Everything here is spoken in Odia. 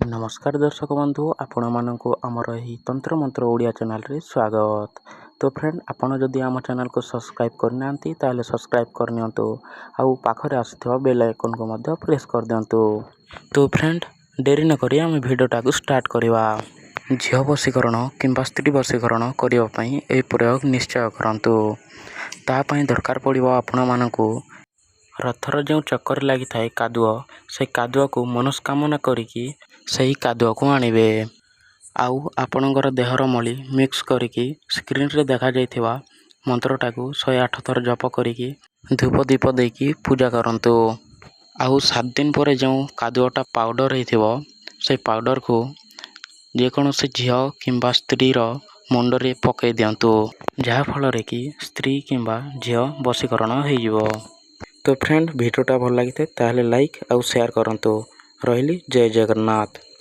ନମସ୍କାର ଦର୍ଶକ ବନ୍ଧୁ, ଆପଣମାନଙ୍କୁ ଆମର ଏହି ତନ୍ତ୍ରମନ୍ତ୍ର ଓଡ଼ିଆ ଚ୍ୟାନେଲରେ ସ୍ୱାଗତ। ତ ଫ୍ରେଣ୍ଡ, ଆପଣ ଯଦି ଆମ ଚ୍ୟାନେଲକୁ ସବସ୍କ୍ରାଇବ୍ କରିନାହାନ୍ତି, ତାହେଲେ ସବସ୍କ୍ରାଇବ୍ କରିନିଅନ୍ତୁ ଆଉ ପାଖରେ ଆସୁଥିବା ବେଲ୍ ଆଇକନ୍କୁ ମଧ୍ୟ ପ୍ରେସ୍ କରିଦିଅନ୍ତୁ। ତ ଫ୍ରେଣ୍ଡ, ଡେରି ନକରି ଆମେ ଭିଡ଼ିଓଟାକୁ ଷ୍ଟାର୍ଟ କରିବା। ଝିଅ ବଶୀକରଣ କିମ୍ବା ସ୍ତ୍ରୀ ବଶୀକରଣ କରିବା ପାଇଁ ଏହି ପ୍ରୟୋଗ ନିଶ୍ଚୟ କରନ୍ତୁ। ତା ପାଇଁ ଦରକାର ପଡ଼ିବ ଆପଣମାନଙ୍କୁ ରଥର ଯେଉଁ ଚକରେ ଲାଗିଥାଏ କାଦୁଅ, ସେ କାଦୁଅକୁ ମନସ୍କାମନା କରିକି ସେହି କାଦୁଅକୁ ଆଣିବେ ଆଉ ଆପଣଙ୍କର ଦେହର ମଳି ମିକ୍ସ କରିକି ସ୍କ୍ରିନ୍ରେ ଦେଖାଯାଇଥିବା ମନ୍ତ୍ରଟାକୁ 108 ଥର ଜପ କରିକି ଧୂପ ଦୀପ ଦେଇକି ପୂଜା କରନ୍ତୁ। ଆଉ 7 ଦିନ ପରେ ଯେଉଁ କାଦୁଅଟା ପାଉଡ଼ର ହେଇଥିବ, ସେଇ ପାଉଡ଼ରକୁ ଯେକୌଣସି ଝିଅ କିମ୍ବା ସ୍ତ୍ରୀର ମୁଣ୍ଡରେ ପକାଇ ଦିଅନ୍ତୁ, ଯାହାଫଳରେ କି ସ୍ତ୍ରୀ କିମ୍ବା ଝିଅ ବଶୀକରଣ ହେଇଯିବ। ତ ଫ୍ରେଣ୍ଡ, ଭିଡ଼ିଓଟା ଭଲ ଲାଗିଥାଏ ତାହେଲେ ଲାଇକ୍ ଆଉ ସେୟାର କରନ୍ତୁ। ରହିଲି, ଜୟ ଜଗନ୍ନାଥ।